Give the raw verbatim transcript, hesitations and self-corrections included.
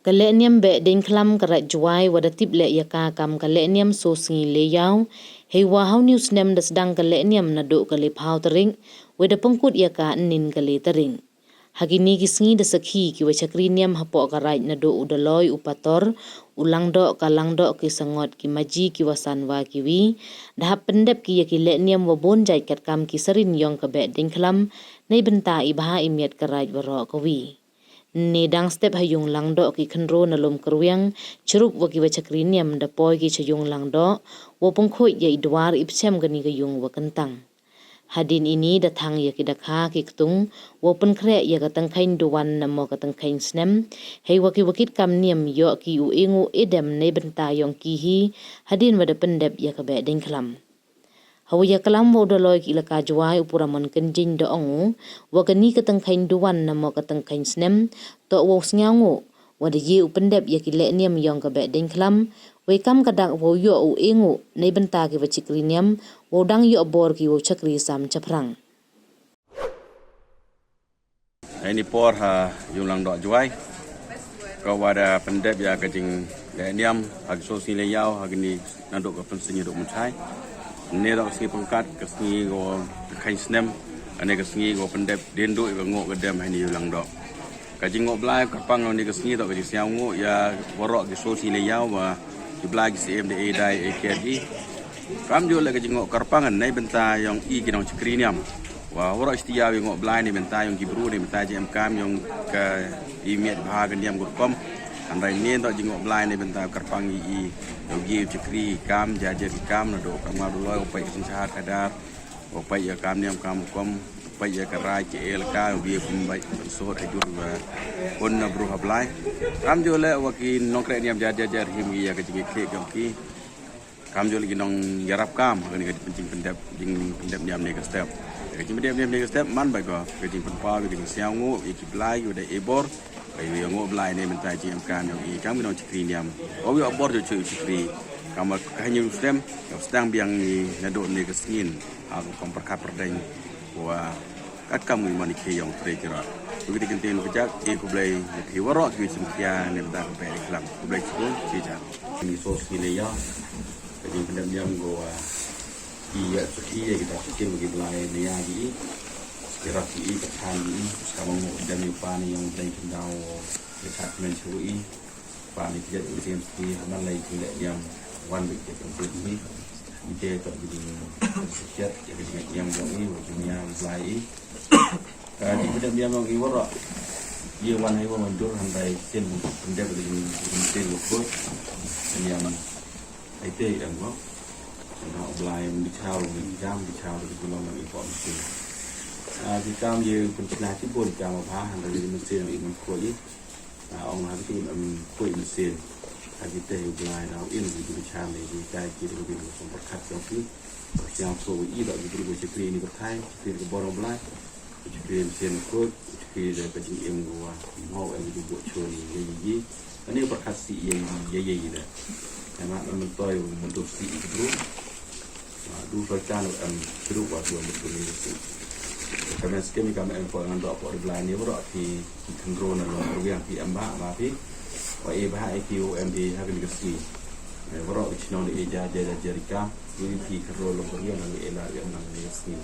Ka lehniam Behdieñkhlam ka Raij Jowai wa da tip leh ya ka kam ka lehniam Sosngi Leyaw, heiwa ha uni u snem da sdang ka lehniam nadooh ka lephaw tarik, wei da pynkut ya ka ynnin ka le tarik. Ha kini ki sngi da sakhi ki wa chakri niam hapoh ka Raij nadooh u Daloi u Pator, u Langdoh, ka Langdoh, ki Sangot, ki Maji, ki wa san wa ki wi, da hap pyndep ki ya ki lehniam wa boon jait katkam ki sarin yong ka Behdieñkhlam, neibynta i bha i miat ka Raij waroh kawi. Ynne dang step ha yung Langdoh ki khynroo na Loomkyrwiang, chirup wa ki wa chakri niam da poi ki cha yung Langdoh, wow pynkhuid ya i dwar i pchem kani ka yung wa kyntang. Hadien ini da thang ya ki dakha ki ktung, wow pynkhreh ya ka tyngkheiñ duwan namo ka tyngkheiñ snem, heiwa ki wa kit kam niam yoh ki u e nguh e dem neibynta yong ki hi, hadien wa da pyndep ya ka Behdieñkhlam. Hawa yaklam wa u Daloi ki Elaka Jowai u Puramon Kynjing da ong u, wa kani ka tyngkheiñ duwan namo ka tyngkheiñ snem, toh wow sñiaw nguh, wa da ye u pyndep ya ki lehniam yong ka Behdieñkhlam, wei kam ka dak wow yoh u e nguh, neibynta ki wa chakri niam, wow dang yoh bor ki wow chakri sam chaphrang. Heini por ha yung Langdoh Jowai, ka wa da pyndep ya ka jinglehniam ha ki Sosngi Leyaw, ha kini nadooh ka Pynsñiawduh Mynchai. Ynne toh ka sngi pynkat, ka sngi ko tyngkheiñ snem, ynne ka sngi ko pyndep dien dooh ka nguh ka dem heini yung Langdoh. Ka jingngoh blai kyrpang ynne ka sngi toh ka jingsñiaw nguh ya waroh ki Sosngi Leyaw wa ki blai ki siem da e dai e ker ki. Kamjooh leh ka jingngoh kyrpang neibynta yong i ki nongchakri niam. Wa waroh chiti ya i ngoh blai neibynta yong ki bru, neibynta jingem kam yong ka i miat bha ka niam ka rukom. Hynrei ynne toh jingngoh blai neibynta kyrpang i i yong ki chakri kam, jar jar ki kam, nadooh ka ma Daloi, u peit ka synshar khadar, u peit ya kam niam kam rukom, u peit ya ka Raij ka Elaka, u ye pynbait pynsot ha jur wa pun na bru ha blai. Kamjooh leh wa ki nongkreh niam jar jar jar him ki ya ka jingkhreh yong ki. Kamjooh leh ki nongyarap kam ha kani ka jingpyndep, jingpyndep niam ynne ka step. Ka jingpyndep niam ynne ka step man bha ko, ka jingpynpaw, ka jingsñiaw nguh ya ki blai ki wa da e bor, ka yow ya ngoh blai neibynta jingem kam yong i kam ki nongchakri niam. Ka yoh bor jooh chooh chakri. Kam wa ka heini u snem, ka sdang biang i nadooh ynne ka sngi, ha ka rukom pyrkhat pyrdeiñ wa katkam i man i khie yong tre kira. Wa ki da kyntien ka jak, e khublei ya phi waroh ki wa chimkhia neibynta ka Behdieñkhlam. Khublei chiboon, chijan. Ni Sosngi Leyaw, ka jingpyndep niam ko wa i ya sakhi ya ki da sakhi wa ki blai ne ya ki i. Yarap ki i, ka chan ki i, ka mong mo dem i pa ni yong Blei khyndaw, ya chat men chu i. Pa ni ki jait u siem sakhi, ha man lai ki lehniam wan bik ki kan siem sakhi. Ni te toh ki jing sakhiat, ya ki jing niam yong i, wa ki niam blai i. Ka jingpyndep niam yong i waroh. Ye wan heiwa manjur hynrei sien pyndep ka jing, jing sien wa khut. Niam ai te em ko. Nga u blai mynchaw, mynjam, mynchaw, ki long i pom sien. Ah, ki kam ye pynchna chiboon kam bha, hynrei ki mynsiem i man khoi. Ah, ong ha ki tu em khoi mynsiem. Ha ki te u blai na u in ki tu chan le ki kai ki tu ki song pyrkhat yong ki. Siang so i da ki tu ko chakri ni ko thai, chakri ko bor u blai. Chakri mynsiem ko, chakri da ka jingim ko wa. Mo em ki tu bo choni ye ye. Ani pyrkhat si ye ye ye da. Em ma em toi u myndup si i tu. Ah, du roi kan em chirup wa tu em tu ni si. Ka men skem i kam em ko ngan doh ko u blai ni waroh ki khynroo na Loomkyrwiang ki em bha ma phi. Wa e bha e ki u em phi ha kani ka sngi. Eh, waroh ki chnong di e ja ja ja ja ri kam. Ni phi khynroo Loomkyrwiang na e la em na kani ka sngi.